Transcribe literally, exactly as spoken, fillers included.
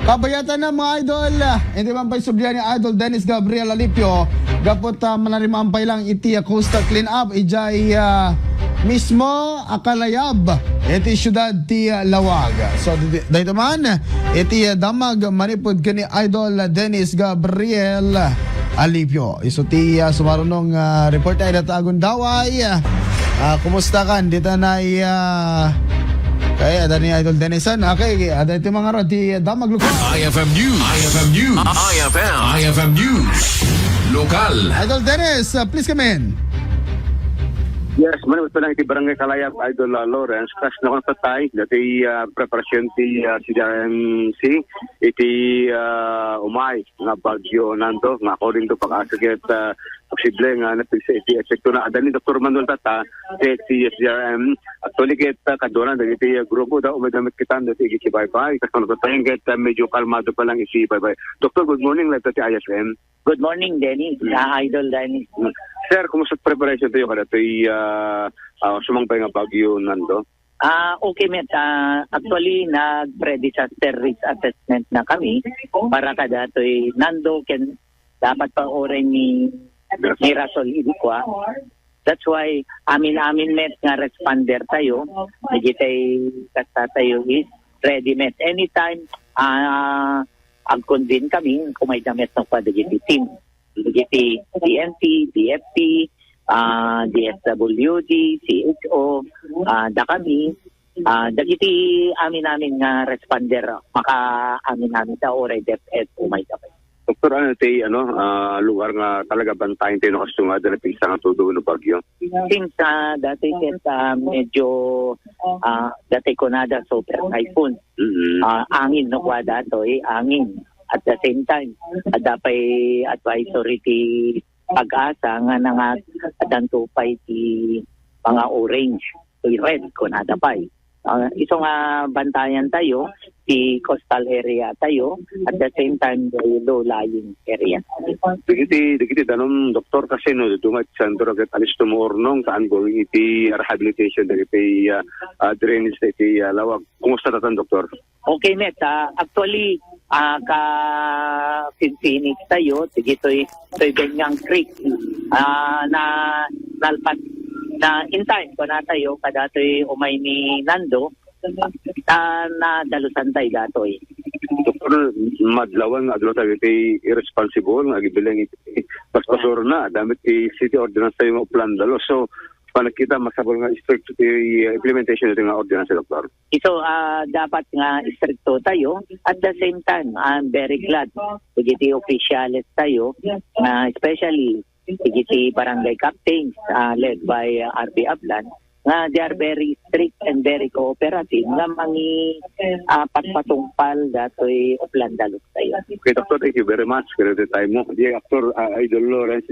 Kabayatan na, mga idol. Hindi man pay sublian ni Idol Dennis Gabriel Alipio. Gapu ta manarimaan pay lang iti, ah, coastal cleanup. Ijay, ah, mismo a kalayab iti siudad ti, ah, Laoag. So, di-, dayta man, iti, ah, damag manipud ken ni Idol Dennis Gabriel Alipio. Isu ti, ah, sumarunong, ah, report ay data agundaway. Ah, kumusta kan? Dita na, ah, kay ada ni Idol Denisan. Okay, ada iti mga rod, ti damag lugar. I F M News. I F M News. I F M. I F M News. Lokal. Idol Dennis, ah, please come in. Yes, manipud pa lang iti Barangay Kalayab, Idol, ah, Lawrence, kas na konstatay, dati, ah, preparasyon ti, ah, C D R M C, iti, ah, umay nga Bagyo Nando, nga according to pag-asa ket, ah, posible nga napigsa iti epekto na. Adda ni Doktor Manuel Tata, ket ti S D R M, actually ket, ah, kaduanan dagiti, ah, grupo da, umay damit kitan, dati iti baybay, kas manipud pa lang ket, ah, medyo kalmado pa lang iti baybay. Doktor, good morning, live ta ti I F M. Good morning, Dennis. Mm. Ah, Idol Dennis. Mm. Sir, kumusta preparation tayo kada to'y, ah, ah, sumangpay nga Bagyo Nando? Ah, okay, met. Ah, actually, nag-pre-disaster risk assessment na kami para kada to'y Nando ken dapat pa oray ni, ni Rasol Idikwa. That's why amin-amin met nga responder tayo, dagitay kasta tayo is ready met. Anytime, ah, agconvene kami, kumayda met no pa dagiti team. Dagiti P N P, D F P, ah, D S W D, C H O, ah, da kami, ah, dagiti amin-amin nga responder, maka amin-amin da oray DepEd, kumayda met. Doktor, ano ti, ano, ah, lugar nga talaga bantayan tayo no kasto nga dala pigsa nga tudo no bagyo? Since, ah, dati ket, ah, medyo, ah, dati kunada super typhoon. Mm-hmm. Ah, angin no kwa datoy, angin. At the same time, adda pay advisory ti pag-asa nga nangat adanto pay ti mga orange, ti red, kunada pay. Ah, isu nga bantayan tayo, ti coastal area tayo, at the same time, the low-lying area. Dagiti, dagiti danum, Doktor, kasi no, dumat sentro ket alisto mo urnong, saan going iti rehabilitation dagiti, ah, ah, drainage iti, ah, Laoag. Kumusta tatan, Doktor? Okay, met. Ah, actually, ah, ka Finfinix tayo, dagitoy, toy Benyang Creek. Ah, na, nalpat, na in time, kuna tayo, kadatoy umay ni Nando, ta nadalusan tayo datoy. Doktor, madlawan nga adlaw tayo iti irresponsible nga agibilin iti paspasuro na, damit ti city ordinance tayo nga uplan dalos. So, panagkita, masapul nga strict ti, uh, implementation iti nga ordinance, Doktor. Isu, ah, dapat nga istrikto tayo. At the same time, I'm very glad dagiti officials tayo, ah, especially dagiti barangay captains, ah, led by, ah, R B Ablan, nga they are very strict and very cooperative nga mangi, ah, pagpatungpal datoy uplan dalos tayo. Okay, Doktor, thank you very much. Kaya time mo. Di, Doktor, ah, Idol Lawrence.